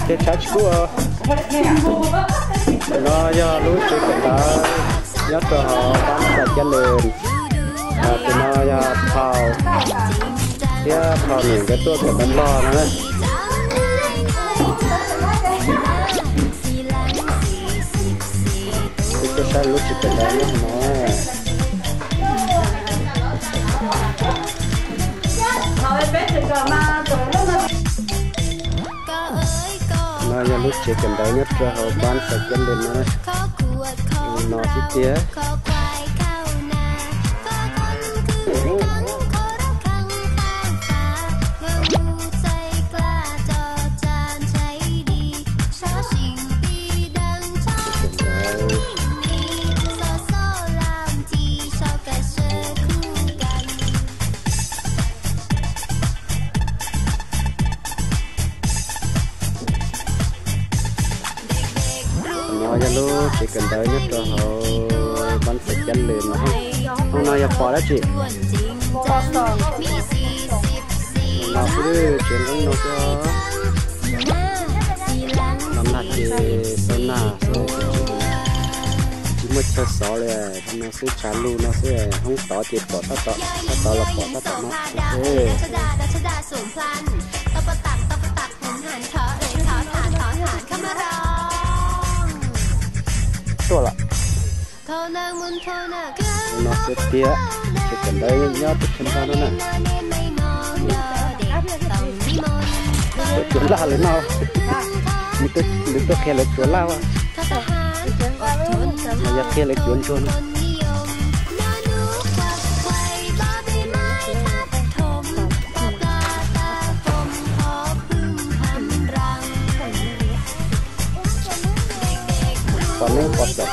Ces tshav tsis kub. No yog lub tsev kawm ntawv nyob rau hauv Pab Xais Cab Lws. Tus no yog Phau thiab Phau niam nkawd tuaj kawm ntawv Nplog no na. Peb tuaj saib lub tsev kawm ntawv nyob hauv no. No yog lub tsev kawm ntawv nyob rau hauv Pab Xais Cab Lws no, no xwb tiag. No yog lub tsev kawm ntawv nyob rau hauv Pab Xais Cab Lws no. Hoob no yog pos dab tsi? No xwb, tsev nqeeb no xwb. No nag ces xaus nag xwb, tsis muaj chaw xov li. No xwb, tshav lug no xwb, hoob tod ces pom tab tom, tab tom los pom tab tom no. Tuaj lawm. No xwb tiag, tsev kawm ntawv nyob pem chaw ntag no na. Lawv cuav laj lawm no. Lawv tuaj qhia lawv cuav laj. Yog qhia lawv cuav ntsuag no. Pos neeb pos xom.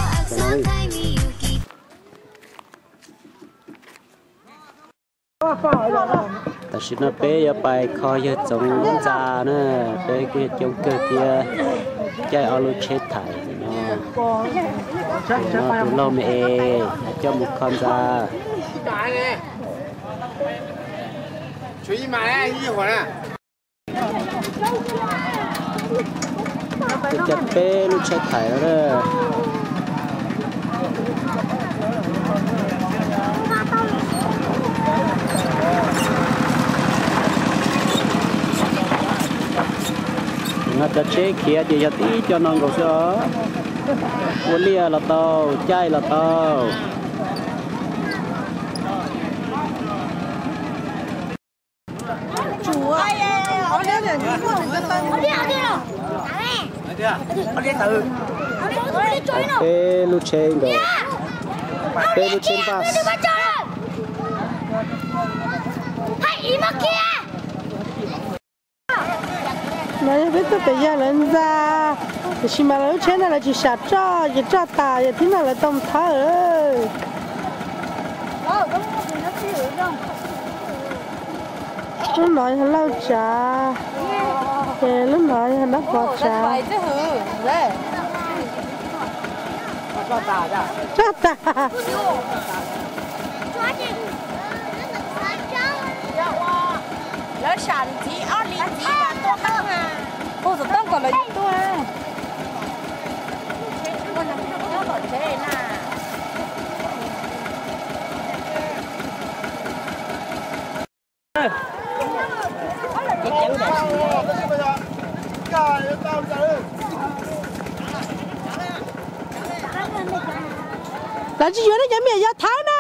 Tam sim no peb yuav pais kho yawg Txoov ntxa na, peb kuj yog coob kawg thiab, caij ob lub tsheb thaiv no. Tus laug me es coj mus kho ntxa. Peb caij peb lub tsheb thaiv no. No cov tsheb khiav ces yog tib co no nkaus xwb os. Ua liaj los tau, caij los tau. Peb lub tsheb nkaus, peb lub tsheb npas. No yog peb tuaj pem yawg lawv ntxa, tiam sis mas lawv lub tsheb no lawv tsis sam roj ces roj tas, yog thib no lawv tau mus thawb. Lub no yog Lauj Tsav, ces lub no yog Nab Pov Tsav. Roj tas. Lawv sam ntxiv ob li ntxiv kom tuaj tau na. Hu xov tooj kom lawv yuav tuaj. Lawv tsis yuav nej cov me nyuam yaus thawb na.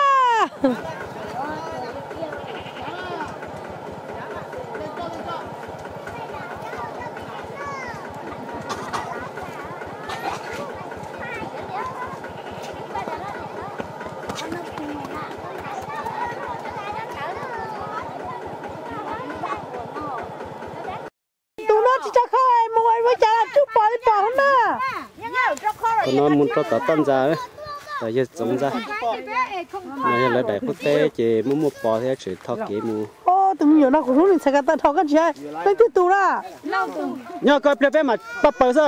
Tus no tsis tau kho mus ua cas tsuj pom li pom hauv na. Tus no mus rau tom toj ntxa, tom yawg Txoov ntxa. No yog lawv daim qub teb ces muaj muaj pos thiab tseem tho kev mus. Tus me nyuam no kuv hlub nws txhais ko taw dhau koj tsis hais leej twg tus na. Nyob koj pliag peb mam pab paws xwb.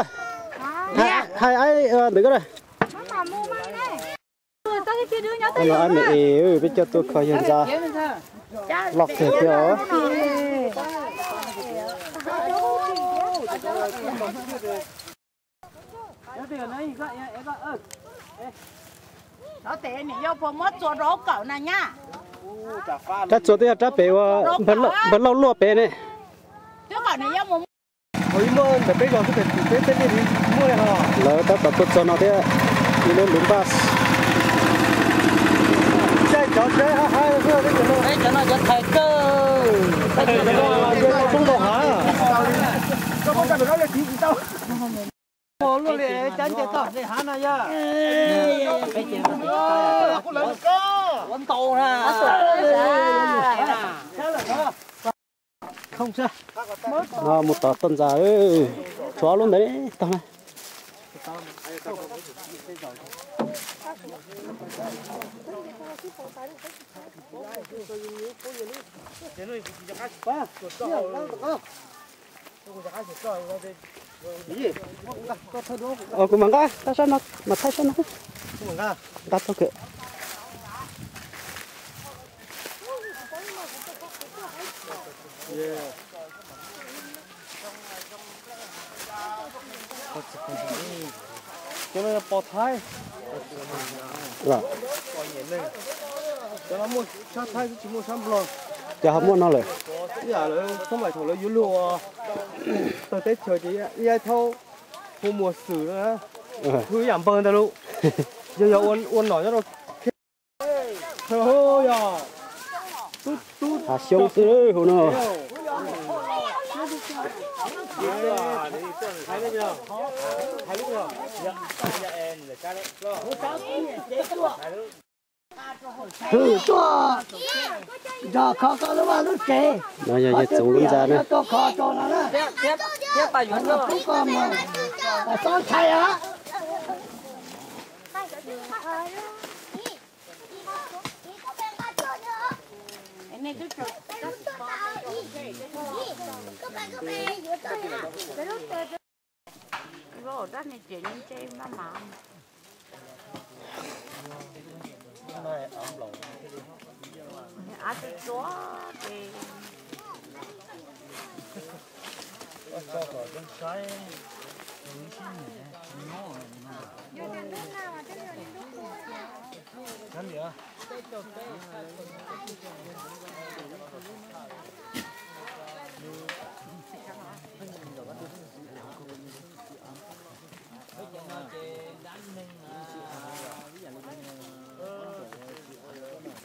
Hais ntawm koj. Ab me es peb coj tuaj kho yawg ntxa loj kawg thiab os. Rab txuas twb yog rab pem uas npawg Lauj luaj pem ne. Lawv tab tom tuaj txog no thiab, ib lub lub npaj. Cov no cov thaiv kawg. Luaj li cov nce toj li hav no yog. Ua ntau na. Mus tom toj ntxas, tshuav ob lub ntawd tog na. Kuv mam nqa, nqa sab no, mam thaij sab no. Nqa tau kawg. Cov no yog pos Thaib. Cov no muaj sab Thaib tsis muaj sab Nplog. Ces ho muaj no lawm. Ib yam lawv txhob maim thaum lawv yuav luag ua tawg teb chaws ces ib yam thaub hu muas xwm na, hu ib yam npawg ntawd lauj. Yog yog ua nom nyob rau hav xyoob xwb hu no. Hwm tuaj, nrog kho koj lub vaj lub tsev. No yog yawg Txoov lub ntxa na. Tuaj kho rau no na. Pub koj mus, xob ntshai os.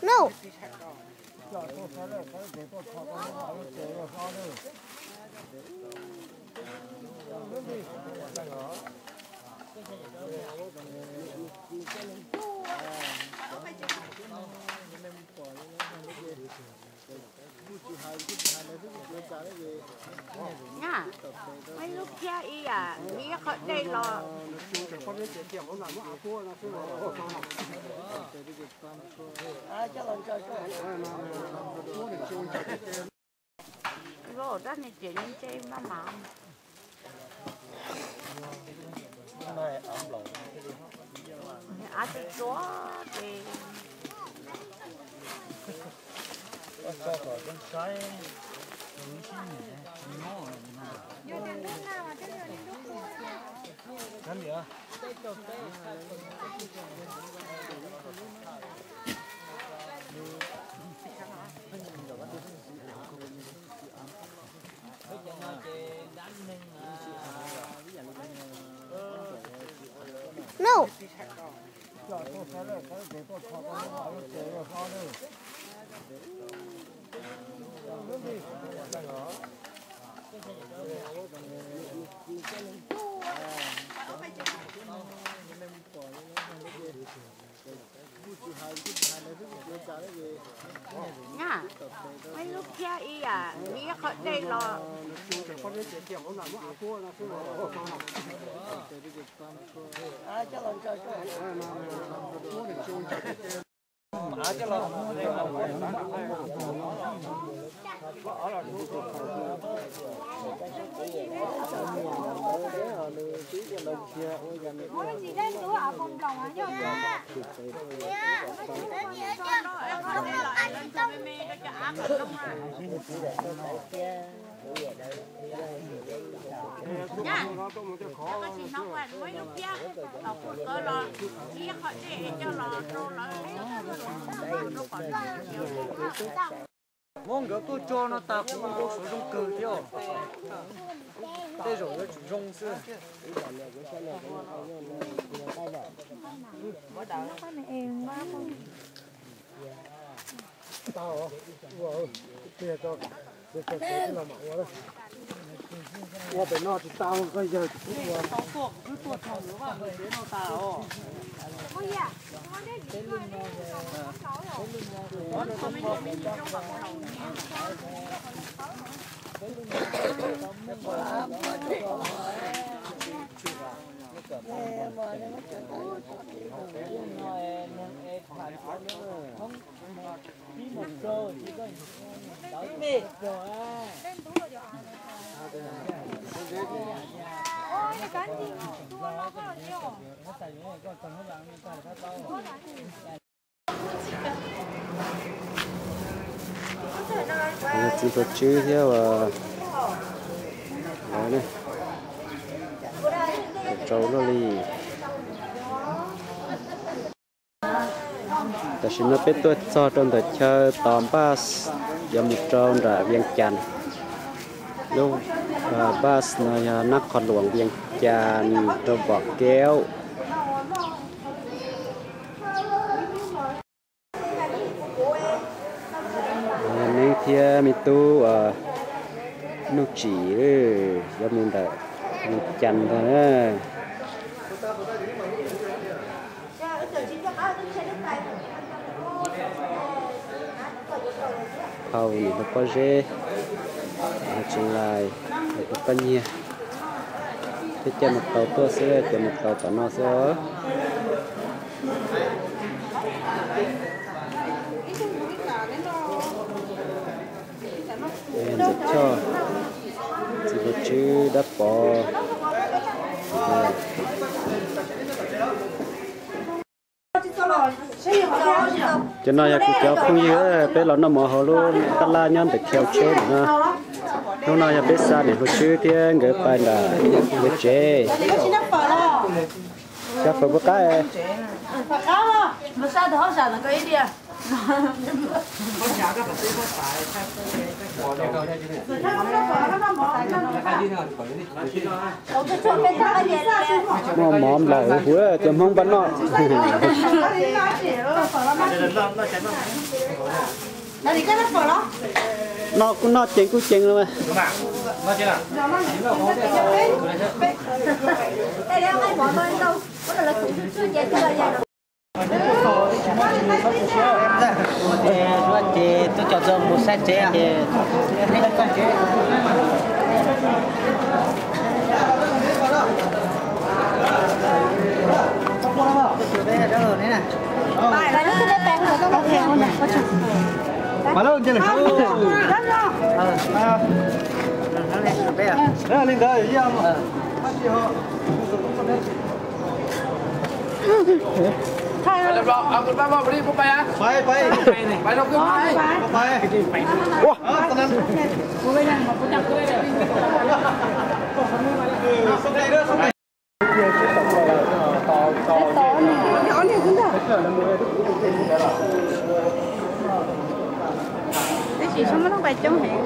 No. Nyab, muaj ib lub phiab ib yam li qhov dej los. Rab niag tsev ntsej maj mam. Av tsuag tsuag ces. No. Nyab, muaj ib lub phiab ib yam li qhov dej los. Muab nkawd tuaj tso no tas kuv ua suav zoo kawg thiab os. Tej zaum yuav tsis zoo xwb. Ua pem no tsis tau, koj yawg tsis pub ua. Txiv Npawg Tswb thiab rau luaj li. Tam sim no peb tuaj txog rau ntawm chaw tos npaj yuav mus rau nram Vias Cas. Lub npaj no yog nab qhov luam Vias Cas rau Vom Kev. Neeb thiab me tub Nuj Tsim yuav mus ntawm Vias Cas ntag na. Hau nim no pob zeb, tsis lais, tus poj nyiag, peb caij mus tau tuaj xwb, caij mus tau tom no xwb os. Ntawm choj, Txiv Npawg Tswb dab pov. Cov no yog kuv cov phooj ywg, peb los noj mov hauv lub tab laj nyob ntawm khau tsheb no. Hnub no yog peb xa niam hluas Tswb thiab nkawd pais nram nkawd tsev. Cov fawm puas qab? Muaj mov nplaum huv cov Hmoob npaj noj. Noj kuj noj, ceev kuj ceev los. Ces tuaj cov txog mus saib tsev ces Tab sis muaj hnub pais coob heev.